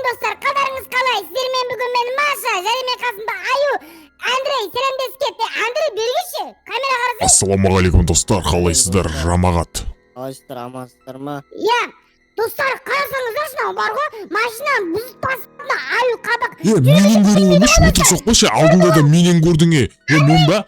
Достар, қалдарыңыз қалай? Сіздермен бүгін мен, Маша, және мен қасымда Аю, Андрей сәлемдесіп кетті. Андрей, бергеші, камера қарасай. Ассалаумағалейкум, достар, қалайсыздар, жамағат? Қалайсыздар, амансыздар ма? Иә, достар, қарасаңыздаршы, мынау бар ғой, машинаны бұзып тастады Аю қабақ. Е, менен көру емес, өтірік соқпашы, алдында да менен көрдің, е. Е, мен ба?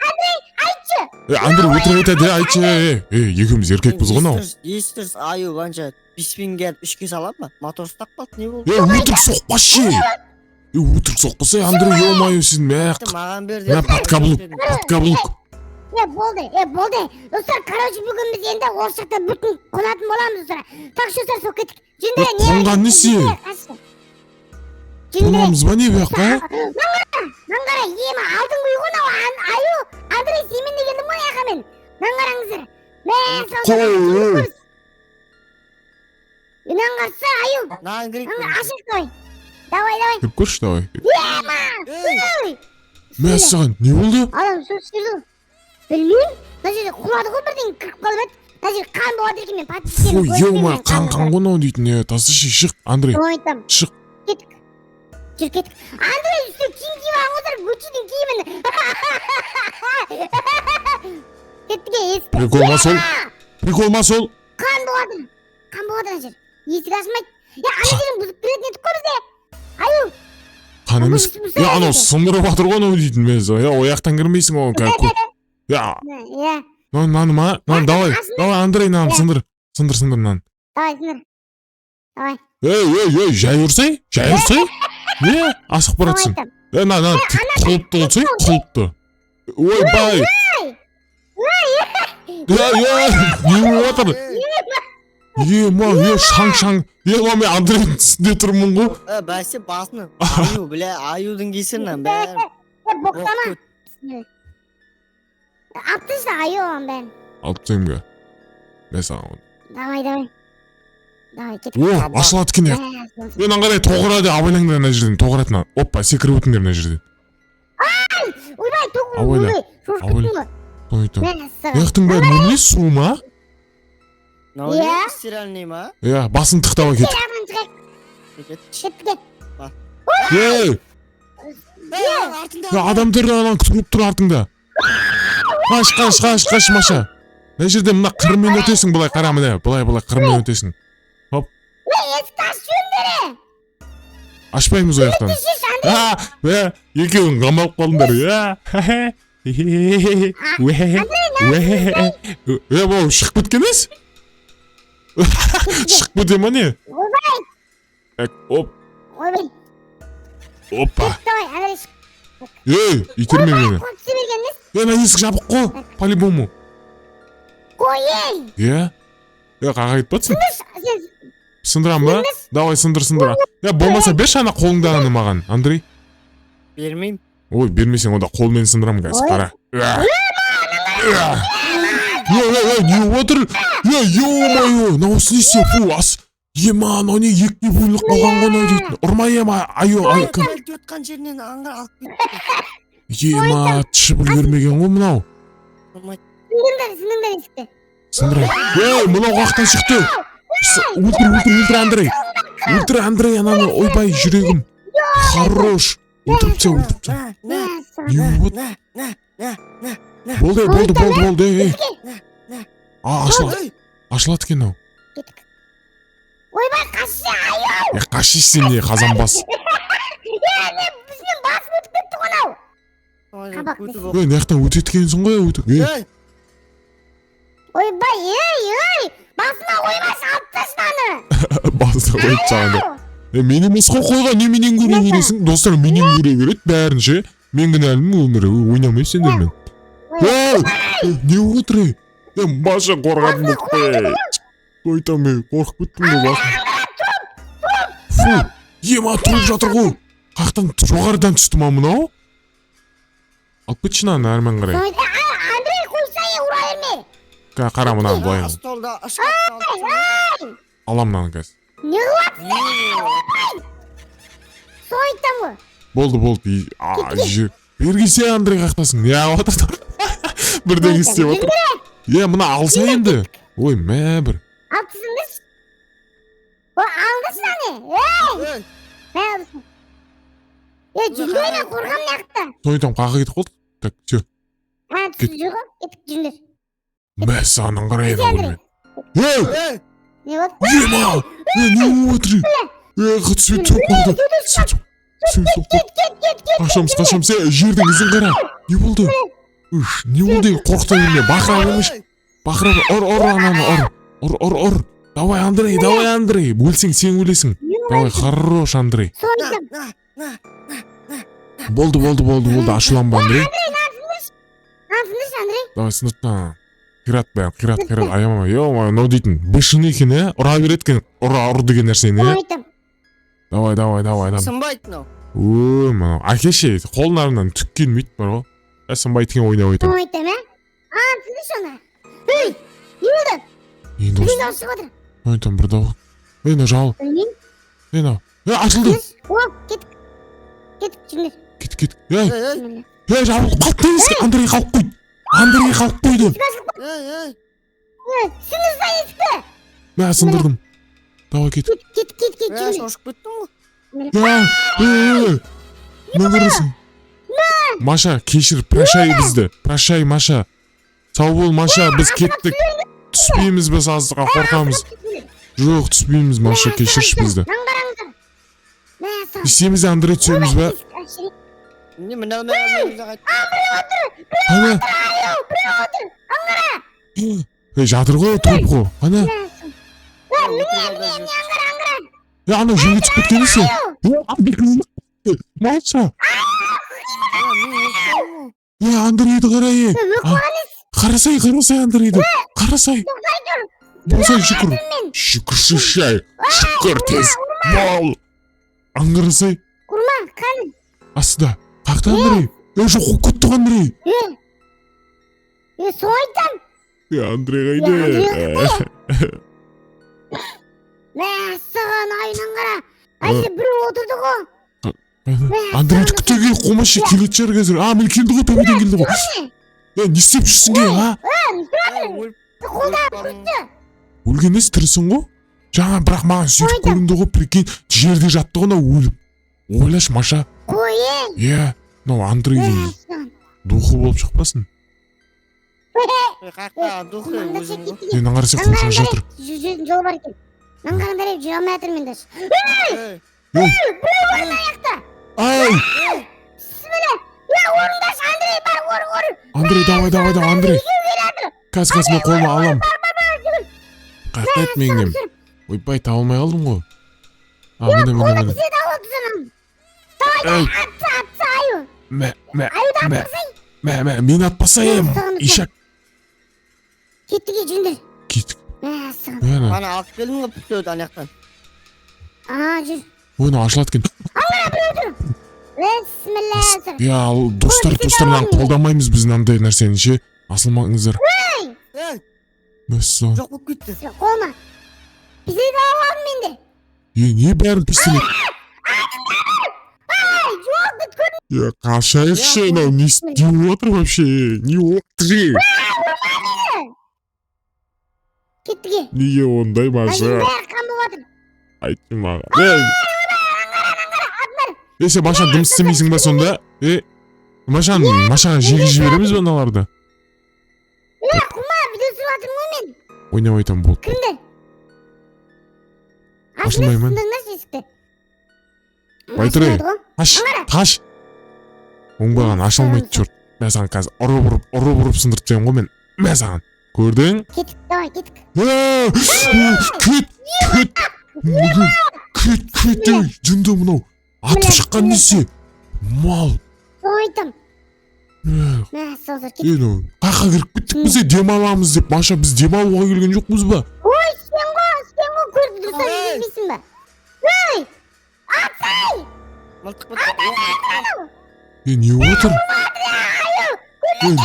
Айтшы. Е, Андрей өтірік айтады, е, айтшы, е. Е, екеуміз еркекпіз ғой мынау. Естірс, аю қанша 5000 келіп үшке салам ба? Мотор ұстап қалды, не болды? Е, өтірік соқпашы. Е, өтірік соқпаса, Андрей, ё-моё, сен мә, Маған бер мә, подкаблук, подкаблук. Е, болды, е, болды. Достар, короче, бүгін біз енді осы жақта бүтін қонатын боламыз, достар. Так что, достар, сол кеттік. Жіндіре, Е, қонған несі? Жіндіре. Қонамыз ба, не бұл жақта? Мынаны қара, ема, алдың үй ғой мынау, Аю, Андрей, сенімен де келдім ғой аяққа мен. Мынаны қараңыздар. Мә, Қой, мынаны қараса, Аю, Маған керек. мынаны ашайық, давай. Давай, давай. Кіріп көрші, давай. Ема! Ей, Ой! Мә саған, не болды? Адам сөз сөйлеу. Білмеймін. Мына жерде құлады ғой, бірдеңе кіріп қалып еді. Мына жерде қан болады екен, мен Фу, подписчиктерім. ё-моё, қан қан ғой мынау дейтін, е, тасташы, шық, Андрей, Айтам. шық. Кеттік. Жүр, кеттік. Андрей, үстіне киім киіп алған ғой, Гуччидің киімін. Кеттік, е, есік. Прикол ма сол? Прикол ма сол? Қан болады. Қан болады ана жер. Есік ашылмайды. Е, ана жерден бұзып кіретін едік қой бізде. Аю. Қан емес. Бұзып Е, анау сындырып жатыр ғой анау дейтін мен. Е, ол жақтан кірмейсің оған қазір. Е, Иә. мынаны мынаны ма? Мынаны давай. Давай, Андрей, мынаны Иә. сындыр. Сындыр, сындыр мынаны. Давай, сындыр. Давай. Ей, ей, ей, жай ұрсай, жай ұрсай. Не? Асығып Давай баратсың. айтам. Е, мына, мына құлыпты ұлтсай, құлыпты. Ойбай. Е, е, не болып жатыр? Ей, Е, ма, е, шаң шаң. Е, ма, мен Андрейдің үстінде тұрмын ғой. Е, бәсе басын аю, бля, аюдың кесірінен бәрі. Е, боқтама. Алып таста, Аю, оған бәрін. Алып тастаймын ға. Мә саған. Давай, давай. Давай, кеттік. О, ашылады екен, е. Мә, Е, мынаны қарай, тоғырады, абайлаңдар ана жерден, тоғырады мына. Опа, секіріп өтіңдер мына жерден. Ойбай, тоқ, Абайла. ойбай, шошып Абайла. кеттім ғой. Той, той. Мәссаған. Мына бәрі немене, су ма? Мынау Иә. не, стиральный ма? Иә, басын тықтап кеттік. Ағынан шығайық. Кет. Кеттік, кет. Ей, Ей, артында. е, адамдар ана күтіп тұр артыңда. Қаш, қаш, қаш, қаш, Маша. Мына жерде мына қырмен өтесің, былай қара, міне, былай, былай қырмен өтесің. Ей, есікті ашып жіберіңдер. Ашпаймыз ол жақтан. Шеш, Андрей. А, е, екеуің қамалып қалдыңдар. Е, хе, уе, уе. Е, бұл шығып кеткен емес? Шығып кете ма, не? Ойбай, Так, оп, ойбай. опа. Давай, Андрей, шық. Ей, итерме мені. Қойып түсе берген емес. Е, мына есік жабық қой, по-любому. Қой, ей. Иә? Е, қаға кетіп батсың? Сен Сындырам ба? Давай, сындыр, сындыр. Е, болмаса берші ана қолыңдағыны маған, Андрей. Бермеймін. Ой, бермесең, онда қолмен сындырам қазір, Ой. қара. Е, е, е, не болып отыр? Е, ё-моё, мынау несі? Фу, ас. Ема, анау не, екіге бөлініп қалған ғой мынау дейтін. Ұрма, ема, аю, аю, кім? Өткен жерінен аңғар алып кетті. Ема, тышып үлгермеген ғой мынау. Болмайды. Сындырыңдар, сындырыңдар есікті. Сындыра. Ей, мынау қаяқтан шықты? Өлтір, өлтір, өлтір, Андрей. Өлтір, Андрей, ананы, ойбай, жүрегім. Хорош. Өлтіріп таста, өлтіріп таста. На, на, Мәссаған. Не болып на, на, на, на, на. Болды, болды, болды, болды, ей, ей. На, А, ашылады, Ей, ашылады екен мынау. Кеттік. Ойбай, қашшы, Аю. Е, қашшы сен, не, қазан бас. Е, не, бізбен басып өтіп кетті ғой анау. Қабақ көті десең. боқ. Ей, мына жақтан өтеді екенсің ғой, өтіп. Ей, Ей, Ойбай, ей, ей. Басыма қоймашы, алып таста аны. Басына қойып тастағанда. Е, мен емес қой қойған, не менен көре бересің? Достар, менен көре береді бәрін ше. Мен кінәлімін, өмірі ойнамаймын сендермен. Ей, не болып отыр, ей? Е, Маша қорғатын болып қой. Қойтам, ей, қорқып кеттім ғой басым. Фу, ема, тұрып жатыр ғой. Қаяқтан, жоғарыдан түсті ма мынау? Алып кетші мынаны әрмен қарай. Ой, Андрей, қойса, е, ұра берме. Қара мынаны былай. Столда шкафта алып Алам мынаны қазір. Не қылып Не? Соны айтам ғой. Болды, болды. Бері келсе, Андрей, қаяқтасың? Не отыр? Бірдеңе істеп отыр. Е, мына алса енді. Ой, мә бір. Алып тастаңдаршы. Ой, алыңдаршы аны. Ей, Ей, Мә, алсын. Е, жүрме, мен қорқамын мына жақта. Соны айтамын, қаяққа кетіп қалдық? Так, все. А, Кет. жүр ғой, кеттік, жүріңдер. Мәссаған, аңғара еді Андрей. Ей! Ей, Не болды? Ема! Е, не болып жатыр? Е, свет сөніп қалды. Свет свет сөніп қалды. Кет, кет, кет. Қашамыз, қашамыз. Е, жердің ізін қара. Не болды? Үш, не болды? Қорқыта берме. Бақыра бермеші. Бақыра бер. Ұр, ұр ананы, ұр. Ұр, ұр, ұр. Давай, Андрей, давай, Андрей. Өлсең, сен өлесің. Давай, хорош, Андрей. Соны на, айтамын. на, на. Болды, болды, болды, болды. Ашуланба, Андрей. Мынаны сындыршы, Андрей. Давай, сындырт. Қират бәрін, қират, қират. Аяма, ё-моё, мынау дейтін. Бешеный екен, ә? Ұра береді екен. Ұра, ұр деген нәрсені, Соны ә? айтамын. Давай, давай, давай, давай. Сынбайды мынау. Ой, мынау әкеше қолдарынан түк келмейді бар ғой. Ә, сынбайды екен, ойнап айтамын. Соны айтамын, ә? Аны сындыршы ана. Ей, не болды? Енді Бірдеңе осы дауыс шығып жатыр. айтамын, бір дауыс. Ей, мынау жабыл. Білмеймін. Ей, мынау. Ей, ашылды. Сындыршы. О, кеттік. Кеттік, жүріңдер. Кет, кет. Ей, Ей, ей, Бісміллә. ей, жабылып қалды есік. Андрей қалып қойды. Андрей қалып қойды. ей, ей. Ей, сындырса есікті. Мә, сындырдым. Давай, кет. Кет, кет, кет, кет, Е, жүріңдер. шошып кеттім ғой. Ей, ей, ей. Мына қарасың. Маша, кешір, прощай бізді. Прощай, Маша. Сау бол, Маша, біз кеттік. Түспейміз біз аздыға, қорқамыз. Жоқ, түспейміз, Маша, кешірші бізді. Мынаны қараңыздар. Мәссаған. Не істейміз, Андрей, түсеміз бе? Есік ашық. Не, міне алмай қалдым, қайтты. Ана. Ей, жатыр ғой, труп қой. Ана. Мәссаған. Е, анау жерге түсіп кеткен несі? Е, Маша. Е, Андрейді қара, е. Қарасай, қарасай Андрейді. Қарасай. Болсай, шүкір. Шүкірші шай. Шүкір тез. Бол. Аңғарасай. Құрма, қаны. Астыда. Қақта Андрей. Е, жоқ, қуып кетті ғой Андрей. Е. Е, соны айтам. Е, Андрей Е, Андрей қайда? Мәссаған, айынан қара. Әже біреу отырды ғой. Андрейді күте кел, қумашы, келетін шығар қазір. А, міне келді ғой, төбеден келді ғой. Е, не істеп жүрсің ке, а? Қолдап күтті. Өлген емес, тірісің ғой. Жаңа бірақ маған сөйтіп көрінді ғой, прикинь, жерде жатты ғой мынау өліп. Ойлашы, Маша. Қой, е. Иә, мынау Андрейдің Мәссаған. духы болып шықпасын. Қақта духы Мында өзің ғой. кеттік. Е, мына қарасай, қоршап жатыр. Жүретін жол бар екен. Мынаны қараңдар, ей, жүре алмай жатырмын мен даже. Ей, Ей, ай! Бісміллә. Е, орындашы, Андрей, бар, ор, ор. Андрей, давай, давай, давай, Андрей. Қазір, қазір мен қолыма алам. Қаяқта еді менің нем? Ойбай, таба алмай қалдым ғой. А, міне, міне, міне. Бізде де отырсың. Ей, Атса, атса, аю. мә, мә, Аюды мә, атқызай. мә, мә, мен атпасайым. Ишак, Кеттік, е, жүріңдер. кеттік. Мәссаған. Мә, ана, Ана алып келдің ғой пістеуді ана жақтан. А, жүр. ой, мынау ашылады екен. Бісміллә. Иә, ал, достар, достар, мынаны қолдамаймыз біз мынандай нәрсені ше. Асылмаңыздар. Ей, Мәссаған. жоқ болып кетті. Қолма. Бізде де аламын мен де. Е, не бәрін пістелет? Ай, жоқ, бит көрдім. Е, қашайықшы, мынау не істеп отыр вообще? Е, не отыр? Кеттік, е. Неге ондай, Маша? Бәрі қан болып жатыр. Айтшы маған. Е, е, сен Маша дым істемейсің ба сонда? Е, Машаны, Машаны жерге жібереміз бе мыналарды? Е, құма, видео түсіріп жатырмын ғой мен. Ойнап айтамын, болды. Кіріңдер. Ашылмай ма? Сындырыңдаршы есікті. Байтұрай. Ашылмайды ғой. Қаш, қаш. Оңбаған, аша алмайды, черт. Мә саған қазір ұрып ұрып, ұрып ұрып сындырып тастаймын ғой мен. Мә саған. Көрдің? Кеттік, давай, кеттік. Е, кет, кет. Кет, кет, ей, жынды мынау. Атып шыққан несі? Мал. Соны айтам. Е, Мәссаған, е, кеттік. мынау қаяққа кіріп кеттік біз, е, демаламыз деп. Маша, біз демалуға келген жоқпыз ба? Ой, сен ғой, сен ғой, көріп дұрыстап Ей! жүргізбейсің ба? Ей! Атсай! Мылтық бітті. Е, не отыр? Е,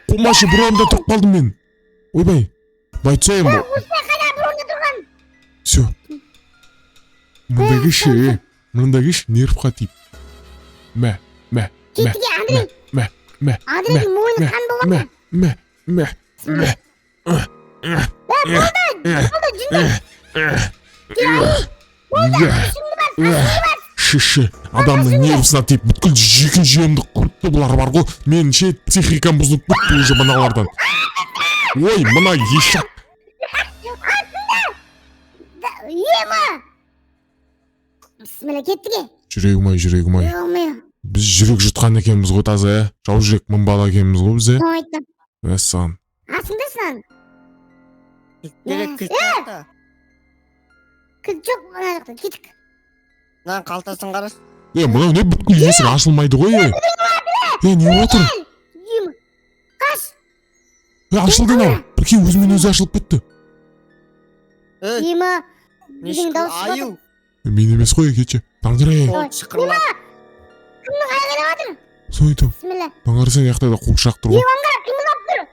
қумашы, бір орында тұрып қалдым мен. Ойбай, былай түсейін ба? Осылай қайда бір орында тұрған? Все. Мында келші, е. Мында келші, нервқа тиіп. Мә, мә, мә, Кеттік, е, Андрей. мә, мә, Андрейдің мойны мә, қан болып мә, жатыр. мә, мә, мә. Болды, жүріңдер. Мә. Ішіңді бас, Шеше, адамның нервысына тиіп, бүткіл жүйке жүйемді құртты бұлар бар ғой. Менің ше психикам бұзылып кетті уже мыналардан. Ой, мына ешак. Ема! Бісміллә, кеттік е. Жүрегім ай, жүрегім ай. Ё-моё, Біз жүрек жұтқан екенбіз ғой таза, ә? Жау жүрек мың бала екенбіз ғой біз, ә? соны айттым. Мәссаған. Асыңдарсың. Керек кілт жоқ та. Кілт жоқ, ана жақта, кеттік. Мынаның қалтасын қарашы. Е, мынау не, бүткіл есік ашылмайды ғой, е? Е, не болып отыр? Ема. Қаш. Е, ашылды мынау. Прикинь, өзімен өзі ашылып кетті. Ей, Ема. не Біздің шықыр- дауыс шығып аю. Е, мен емес қой, кетші. Таңғара, Қол шықырлап. Кімнің айғайлап жатыр? соны айтамын. Бісміллә. Таңғара, сен жақта да қуыршақ тұр ғой. Қимылдап тұр.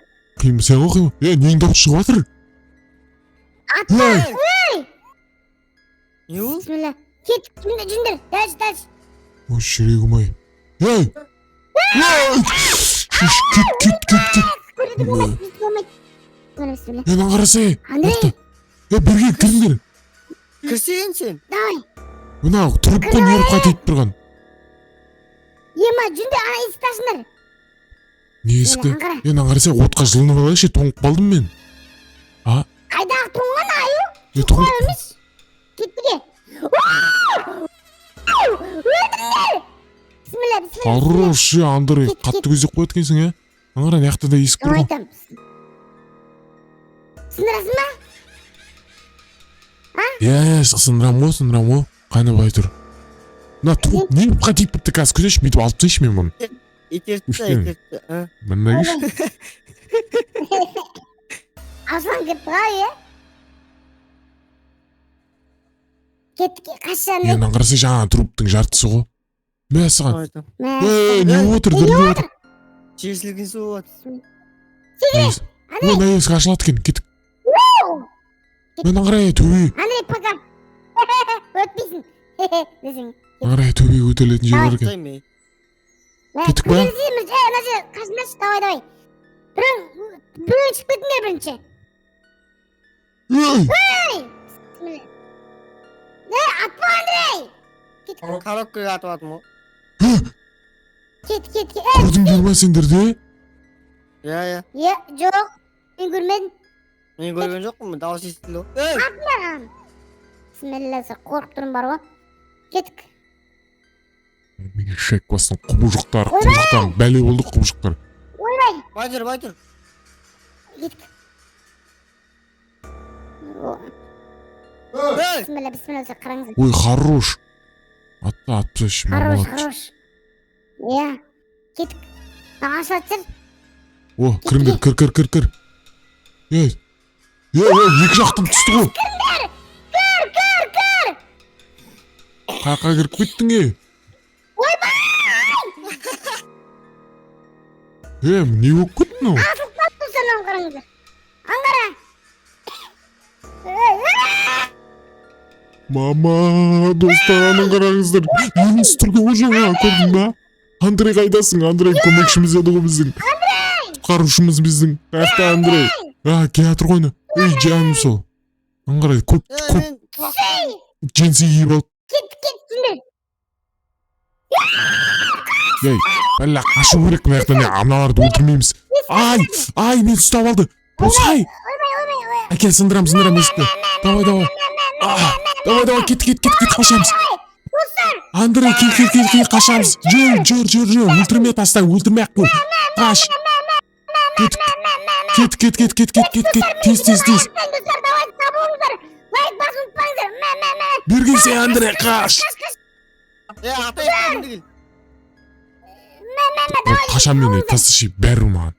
Қимыл, сен ғой қимыл. Е, ненің дауысы шығып жатыр? Атма. Ей! Не ол? Бісміллә. Кеттік, жүріңдер, жүріңдер. Дальше, дальше. Ой, жүрегім ай. Ей! Ей! Шеш, кет, кет, кет, кет. Көреді болмайды, бізді болмайды. Бісміллә, бісміллә. Е, мынаны қараса, е. Андрей, Е, бірге кіріңдер. Кірсең сен. давай. Мына тұрып қой, нервқа тиіп тұрған. Ема, жүріңдер, ана есікті ашыңдар. Не есікті? Аңғара. Е, мынаны қараса, отқа жылынып алайыншы, тоңып қалдым мен. Қайдағы тоңған аю? Е, тоңып. Емес. Кеттік е. Өлтіріңдер! Бісміллә, бісміллә. Хорош, е, Андрей, Кет, кет. қатты көздеп қояды екенсің, е? Аңғара, мына жақта да есік тұр Соны ғой. айтамын. Сындырасың ба? Иә, сындырам ғой, сындырам ғой. Қане былай тұр. Мына туып нервқа тиіп бітті қазір, күтеші, бүйтіп алып тастайыншы мен бұны. Итерді, Үштен. итерді. А? Мына келші. Аслан кіріп қалай, е? Кеттік, е, қаш, Е, Андрей. мынаны қараса, жаңа труптың жартысы ғой. Мә саған. Соны айтамын. Мә. Е, не болып отыр? Дірілдеп отыр. Жер сілкінісі болып жатыр. Ой, мына есік ашылады екен, кеттік. Мына қарай, төбе. Андрей, пока. Өтпейсің. Десең. Мына қарай, төбеге көтерілетін жер бар екен. Ұстаймын, ей. Мә, Кеттік па? көтерілсеміз. Е, ана жер, қашыңдаршы, давай, давай. Біреу, біреу шығып кетіңдер бірінші. Ей! Бісміллә. Е, атпа, Андрей! Коробкаға атып жатырмын ғой. Кет, кет, кет. Е, Көрдіңдер ма сендер де? Иә, иә. е, жоқ. Мен көрмедім. Мен көрген жоқпын, дауыс естілді ғой. Ей! Маған. Бісміллә, сен қорқып тұрмын бар ғой. Кеттік. Ешек басының құбыжықтар, құбыжықтар, бәле болды құбыжықтар. Ойбай, Бай тұр, бай тұр. кеттік. О, Ей! бісміллә, бісміллә, сен қараңыз. Ой, хорош. Атты, атты, Хорош, хорош. Иә. Кеттік. Мына ашылады сір. О, кіріңдер, кір, кір, кір, кір. Ей, ей, ей, екі жақтан түсті ғой. Кір, кір, кір. Қаяққа кіріп кеттің, е? Ойбай! Е, не болып кетті мынау? Асылып қалыпты достар, мынаны қараңыздар. Аңғара. Ей, ей! Мама, достар, аны қараңыздар. Елес тұрды ғой жаңа, көрдің ба? Андрей қайдасың? Андрей көмекшіміз еді ғой біздің. Құтқарушымыз біздің. Қаяқта Андрей? А, келе жатыр ғой ана. Ей, жаным сол. Аны қарай, көк, Ей, көк мен құлақтым. джинсы киіп алып. Кеттік, кеттік, жүріңдер. Ей, бәле, қашу керек мына жақтан, не, мыналарды өлтірмейміз. Ай, ай, мені ұстап алды. Босай. Ойбай, ойбай, ой. Әкел, сындырам, сындырам есікті. Давай, давай. А, давай, давай, кет, кет, кет, кет, қашамыз. Андрей, кел, кел, кел, кел, қашамыз. Жүр, жүр, жүр, жүр. Өлтірме, таста, өлтірме ақ қой. Қаш. Кет, кет, кет, кет, кет, кет, кет, кет. Тез, тез, тез. Достар, давай, сау болыңыздар. Лайк басып ұмытпаңыздар. Мә, мә, мә. Бергенсе, Андрей, қаш. Қаш, қаш. Ей, атай, кімді кел. Мә, мә, мә, давай. Қашам мен, ей, тасташы, бәрі маған.